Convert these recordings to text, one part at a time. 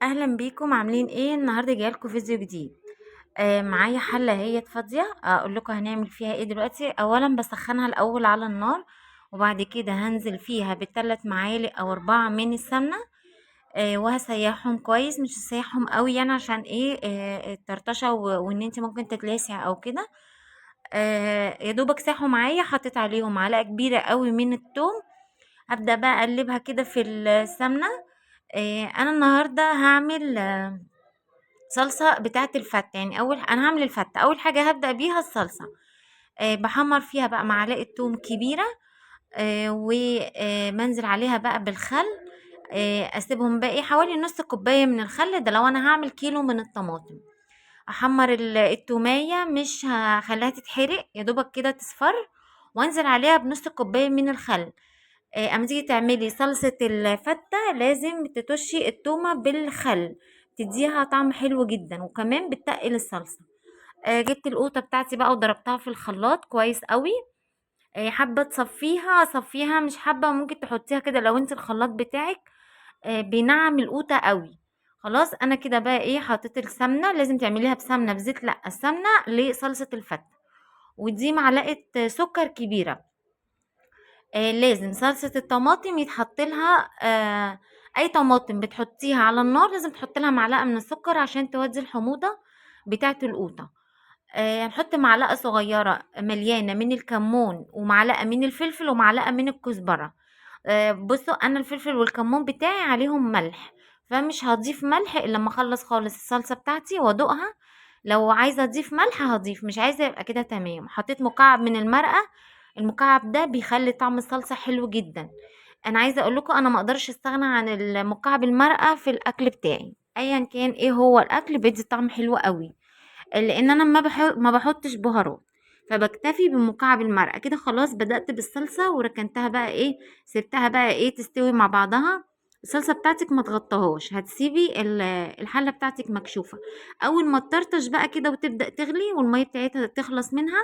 اهلا بيكم. عاملين ايه النهارده؟ جايلكم فيديو جديد. معايا حله هي فاضية، اقول لكم هنعمل فيها ايه دلوقتي. اولا بسخنها الاول على النار، وبعد كده هنزل فيها بثلاث معالق او 4 من السمنة، وهسيحهم كويس، مش هسيحهم قوي يعني عشان ايه، الطرطشه وان انت ممكن تتلسع او كده. يا دوبك ساحوا معايا. حطيت عليهم معلقه كبيرة قوي من الثوم. هبدا بقى اقلبها كده في السمنة. انا النهارده هعمل صلصه بتاعه الفته، يعني اول انا هعمل الفته، اول حاجة هبدا بيها الصلصه. بحمر فيها بقى معلقه توم كبيرة، وبنزل عليها بقى بالخل. اسيبهم باقي حوالي نص كوباية من الخل ده لو انا هعمل كيلو من الطماطم. احمر التوميه، مش هخليها تتحرق، يا دوبك كده تصفر، وانزل عليها بنص كوباية من الخل. اما تيجي تعملي صلصه الفته لازم تطشي التومه بالخل، تديها طعم حلو جدا، وكمان بتقل الصلصه. جبت القوطه بتاعتي بقى وضربتها في الخلاط كويس قوي. حابة تصفيها صفيها، مش حابة ممكن تحطيها كده لو انت الخلاط بتاعك بينعم القوطه قوي. خلاص انا كده بقى ايه، حطيت السمنة. لازم تعمليها بسمنه، بزيت لا، السمنة لصلصه الفته. ودي معلقه سكر كبيرة. لازم صلصه الطماطم يتحط لها، اي طماطم بتحطيها على النار لازم تحط لها معلقه من السكر عشان تودي الحموضة بتاعه القوطه. هنحط معلقه صغيرة مليانة من الكمون، ومعلقة من الفلفل، ومعلقة من الكزبره. بصوا انا الفلفل والكمون بتاعي عليهم ملح، فمش هضيف ملح الا لما اخلص خالص الصلصه بتاعتي وادوقها. لو عايزه اضيف ملح هضيف، مش عايزه يبقى كده تمام. حطيت مكعب من المرقه، المكعب ده بيخلي طعم الصلصه حلو جدا. انا عايزه اقول لكم انا ما اقدرش استغنى عن المكعب المرقه في الاكل بتاعي، ايا كان ايه هو الاكل بيدي طعم حلو قوي، لان انا ما بحطش بهارات، فبكتفي بمكعب المرقه كده. خلاص بدات بالصلصه وركنتها بقى ايه، سبتها بقى ايه تستوي مع بعضها. الصلصه بتاعتك ما تغطيهاش، هتسيبي الحلة بتاعتك مكشوفة. اول ما تطرطش بقى كده وتبدا تغلي والمية بتاعتها تخلص منها،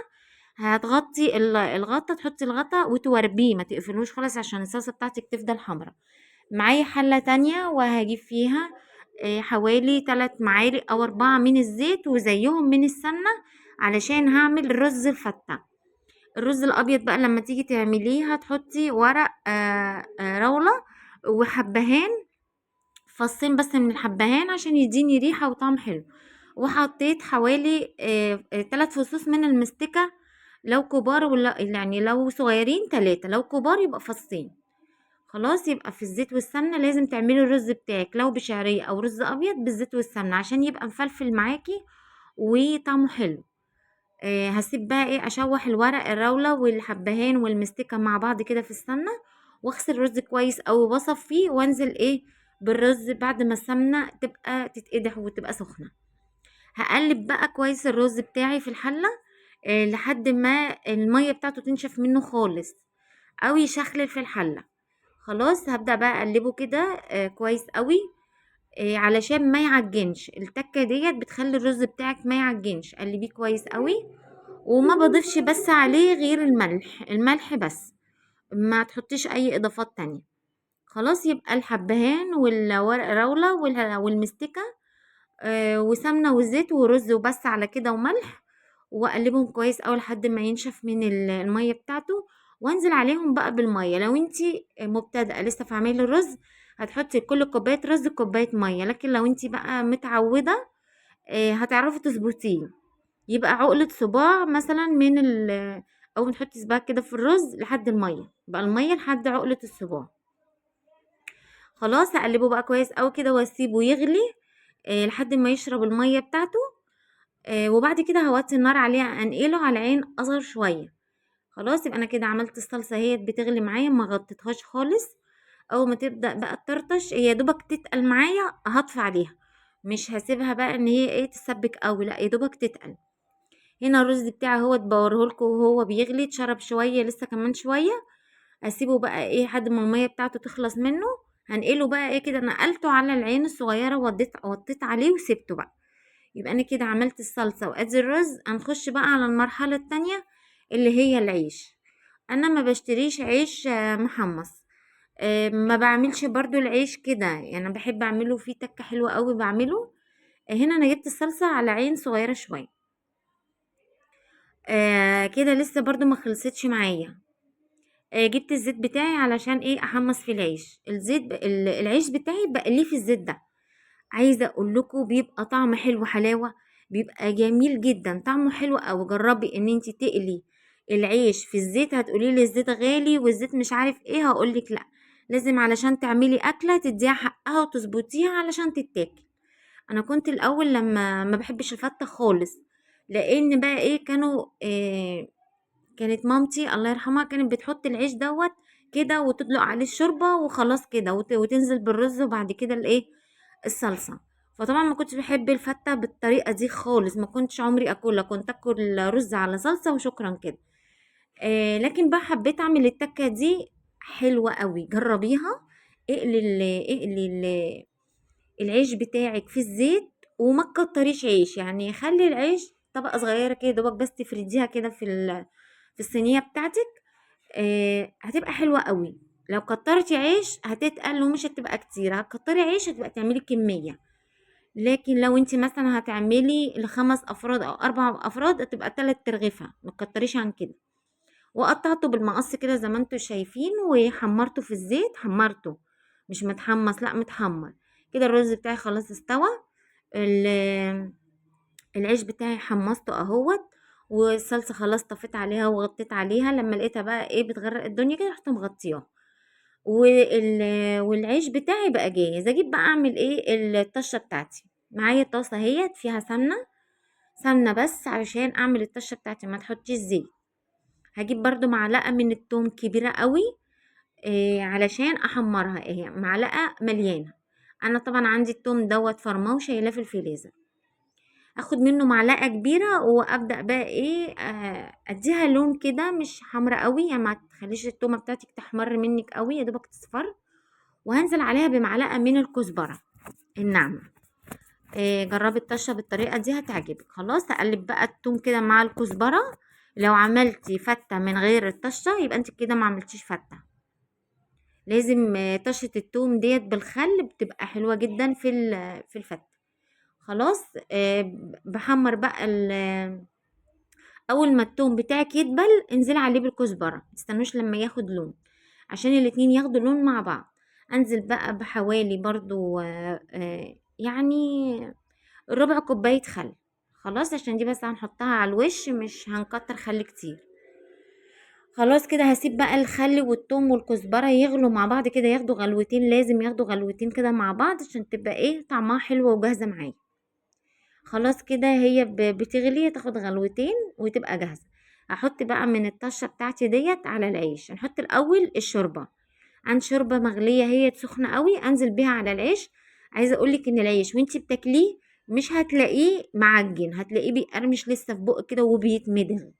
هتغطي الغطا، تحطي الغطا وتوربيه، ما تقفلوش خالص عشان الصلصه بتاعتك تفضل حمرا. معايا حله تانية وهجيب فيها حوالي 3 معالق او 4 من الزيت وزيهم من السمنة، علشان هعمل رز الفته. الرز الابيض بقى لما تيجي تعمليه هتحطي ورق راوله وحبهان، فصين بس من الحبهان عشان يديني ريحه وطعم حلو. وحطيت حوالي 3 فصوص من المستكه، لو كبار ولا يعني لو صغيرين 3، لو كبار يبقى فصين. خلاص يبقى في الزيت والسمنه لازم تعملي الرز بتاعك لو بشعريه او رز ابيض بالزيت والسمنه عشان يبقى مفلفل معاكي وطعمه حلو. هسيب بقى ايه اشوح الورق الراوله والحبهان والمستكه مع بعض كده في السمنة، واغسل الرز كويس قوي واصفيه، وانزل ايه بالرز بعد ما السمنة تبقى تتقدح وتبقى سخنة. هقلب بقى كويس الرز بتاعي في الحلة، لحد ما المية بتاعته تنشف منه خالص او يشخلل في الحلة. خلاص هبدا بقى اقلبه كده، كويس قوي، علشان ما يعجنش. التكه ديت بتخلي الرز بتاعك ما يعجنش. قلبية كويس قوي، وما بضيفش بس عليه غير الملح، الملح بس، ما تحطيش اي اضافات تانية. خلاص يبقى الحبهان والورق راوله والمستكه، وسمنه وزيت ورز وبس على كده، وملح، واقلبهم كويس قوي لحد ما ينشف من المية بتاعته، وانزل عليهم بقى بالمية. لو انتي مبتدئة لسه في عمايل الرز هتحطي كل كوباية رز كوباية مية، لكن لو انتي بقى متعوده، هتعرفي تظبطيه. يبقى عقله صباع مثلا من او تحطي صباعك كده في الرز لحد المية، يبقى المية لحد عقله الصباع. خلاص هقلبه بقى كويس قوي كده واسيبه يغلي، لحد ما يشرب المية بتاعته. وبعد كده هوطي النار عليه، انقله على عين اصغر شوية. خلاص يبقى انا كده عملت الصلصه اهي بتغلي معايا، ما غطيتهاش خالص. اول ما تبدا بقى تطرطش هي دوبك تتقل معايا هطفي عليها، مش هسيبها بقى ان هي ايه تسبك قوي، لا يا دوبك تتقل. هنا الرز بتاعي اهوت بوريهولكوا وهو بيغلي، اتشرب شوية لسه كمان شوية، اسيبه بقى ايه لحد ما المية بتاعته تخلص منه. هنقله بقى ايه كده، نقلته على العين الصغيرة وطيت عليه وسبته بقى. يبقى انا كده عملت الصلصه وادي الرز. هنخش بقى على المرحلة التانية اللي هي العيش. انا ما بشتريش عيش محمص، ما بعملش برضو العيش كده، يعني انا بحب اعمله فيه تكه حلوة قوي بعمله. هنا انا جبت الصلصه على عين صغيرة شوية. كده لسه برضو ما خلصتش معايا. جبت الزيت بتاعي علشان ايه؟ احمص في العيش. الزيت العيش بتاعي بقليه في الزيت ده. عايزه اقول لكم بيبقى طعم حلو، حلاوة، بيبقى جميل جدا، طعمه حلو قوي. جربي ان انت تقلي العيش في الزيت. هتقولي لي الزيت غالي والزيت مش عارف ايه، هقولك لا، لازم علشان تعملي اكله تديها حقها وتظبطيها علشان تتاكل. انا كنت الاول لما ما بحبش الفته خالص، لان بقى ايه، كانت مامتي الله يرحمها كانت بتحط العيش دوت كده وتدلق عليه الشوربة وخلاص كده، وتنزل بالرز وبعد كده الايه الصلصه. فطبعا ما كنتش بحب الفته بالطريقة دي خالص، ما كنتش عمري اكلها، كنت اكل رز على صلصه وشكرا كده. لكن بقى حبيت اعمل التكه دي حلوة قوي، جربيها. اقلي العيش بتاعك في الزيت وما تكتريش عيش، يعني خلي العيش طبقه صغيرة كده دوبك بس تفرديها كده في الصينية بتاعتك. هتبقى حلوة قوي. لو كترتي عيش هتتقل ومش هتبقى كتير، هتكتري عيش هتبقى تعملي كمية. لكن لو انت مثلا هتعملي ل5 افراد او 4 افراد هتبقى 3 ترغيفه، ما تكتريش عن كده. وقطعته بالمقص كده زي ما انتم شايفين، وحمرته في الزيت، حمرته مش متحمص، لا متحمر كده. الرز بتاعي خلاص استوى، العيش بتاعي حمصته اهوت، والصلصه خلاص طفيت عليها وغطيت عليها. لما لقيتها بقى ايه بتغرق الدنيا كده رحت مغطياها، والعيش بتاعي بقى جاهز. اجيب بقى اعمل ايه الطشه بتاعتي. معايا طاسه اهيت فيها سمنه، سمنه بس علشان اعمل الطشه بتاعتي، ما تحطيش زيت. هجيب برضو معلقه من التوم كبيرة قوي، علشان احمرها، اهي معلقه مليانة. انا طبعا عندي التوم دوت فرماه وشايلاه في الفريزر، اخد منه معلقه كبيرة وابدا بقى ايه، اديها لون كده مش حمرا قوي، يعني ما تخليش التومه بتاعتك تحمر منك قوي، يا دوبك تصفر. وهنزل عليها بمعلقه من الكزبره الناعمة. جربي الطشه بالطريقة دي هتعجبك. خلاص هقلب بقى التوم كده مع الكزبره. لو عملتي فته من غير الطشه يبقى انت كده ما عملتيش فته. لازم طشه التوم ديت بالخل بتبقى حلوة جدا في الفته. خلاص، بحمر بقى اول ما التوم بتاعك يدبل انزلي عليه بالكزبره، ما تستنوش لما ياخد لون عشان الاتنين ياخدوا لون مع بعض. انزل بقى بحوالي برضو، يعني ربع كوباية خل. خلاص عشان دي بس هنحطها على الوش، مش هنكتر خل كتير. خلاص كده هسيب بقى الخل والثوم والكزبره يغلوا مع بعض كده، ياخدوا غلوتين، لازم ياخدوا غلوتين كده مع بعض عشان تبقى ايه طعمها حلو وجاهزة معايا. خلاص كده هي بتغلي، تاخد غلوتين وتبقى جاهزة. هحط بقى من الطشه بتاعتي ديت على العيش. هنحط الاول الشوربة، عن شوربة مغليه هي سخنة قوي، انزل بيها على العيش. عايزه اقولك ان العيش وانتي بتاكليه مش هتلاقيه معجن، هتلاقيه بيقرمش لسه في بقك كده وبيتمضغ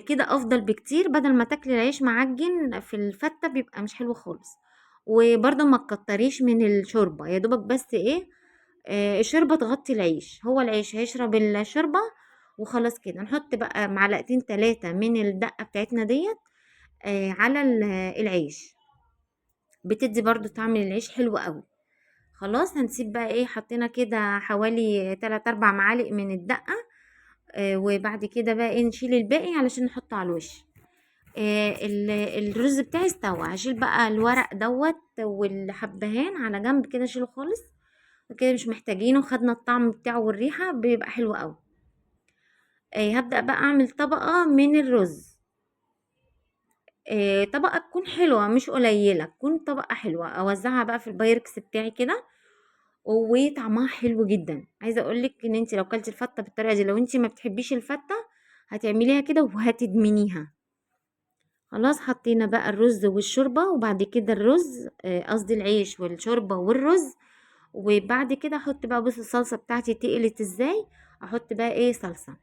كده، افضل بكتير بدل ما تاكلي العيش معجن في الفته بيبقى مش حلو خالص. وبرده ما تكتريش من الشوربة، يا دوبك بس ايه، الشوربة تغطي العيش، هو العيش هيشرب الشوربة وخلاص كده. نحط بقى معلقتين 3 من الدقة بتاعتنا ديت، على العيش، بتدي برده طعم للعيش حلو قوي. خلاص هنسيب بقى ايه، حطينا كده حوالي 3-4 معالق من الدقة، وبعد كده بقى ايه نشيل الباقي علشان نحطه على الوش. الرز بتاعي استوى، هشيل بقى الورق دوت والحبهان على جنب كده، اشيله خالص وكده مش محتاجينه، خدنا الطعم بتاعه والريحه بيبقى حلو قوي. هبدأ بقى اعمل طبقه من الرز، طبقه تكون حلوة مش قليله، تكون طبقه حلوة، اوزعها بقى في البايركس بتاعي كده، وطعمها حلو جدا. عايزه اقولك ان انت لو كلتي الفته بالطريقة دي، لو انت ما بتحبيش الفته هتعمليها كده وهتدمنيها. خلاص حطينا بقى الرز والشوربه، وبعد كده الرز، قصدي العيش والشوربه والرز، وبعد كده احط بقى، بصوا الصلصه بتاعتي تقلت ازاي، احط بقى ايه صلصه.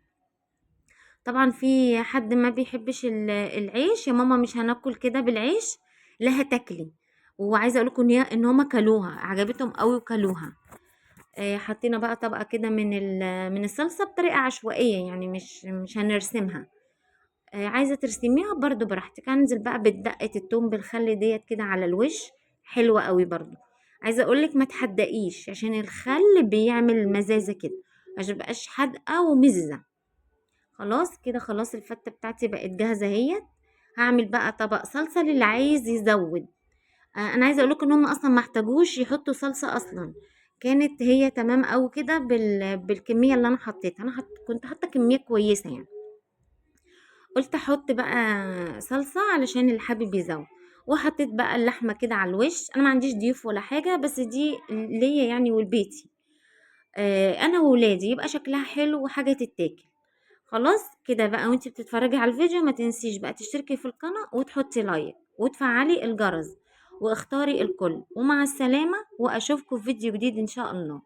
طبعا في حد ما بيحبش العيش، يا ماما مش هناكل كده بالعيش، لا هتاكلي. وعايزه اقول لكم ان هما كلوها، عجبتهم قوي وكلوها. حطينا بقى طبقه كده من الصلصه بطريقة عشوائية، يعني مش هنرسمها. عايزة ترسميها برضو براحتك. هنزل بقى بدقة التوم بالخل ديت كده على الوش، حلوة قوي برضو. عايزة اقولك ما تحدقيش عشان الخل بيعمل مزازة كده، عشان مبقاش حادقة ومزة. خلاص كده، خلاص الفتة بتاعتي بقت جاهزة اهيت. هعمل بقى طبق صلصة للي عايز يزود. انا عايزة اقولكم ان هم اصلا ما احتاجوش يحطوا صلصة اصلا، كانت هي تمام قوي كده بالكمية اللي انا حطيتها. انا كنت حاطة كمية كويسة يعني، قلت احط بقى صلصة علشان اللي حابب يزود. وحطيت بقى اللحمة كده على الوش. انا ما عنديش ضيوف ولا حاجة، بس دي ليا يعني ولبيتي، انا وولادي، يبقى شكلها حلو وحاجة تتاكل. خلاص كده بقى، وانتي بتتفرجي على الفيديو ما تنسيش بقى تشتركي في القناة وتحطي لايك وتفعلي الجرس واختاري الكل. ومع السلامة، واشوفكم في فيديو جديد ان شاء الله.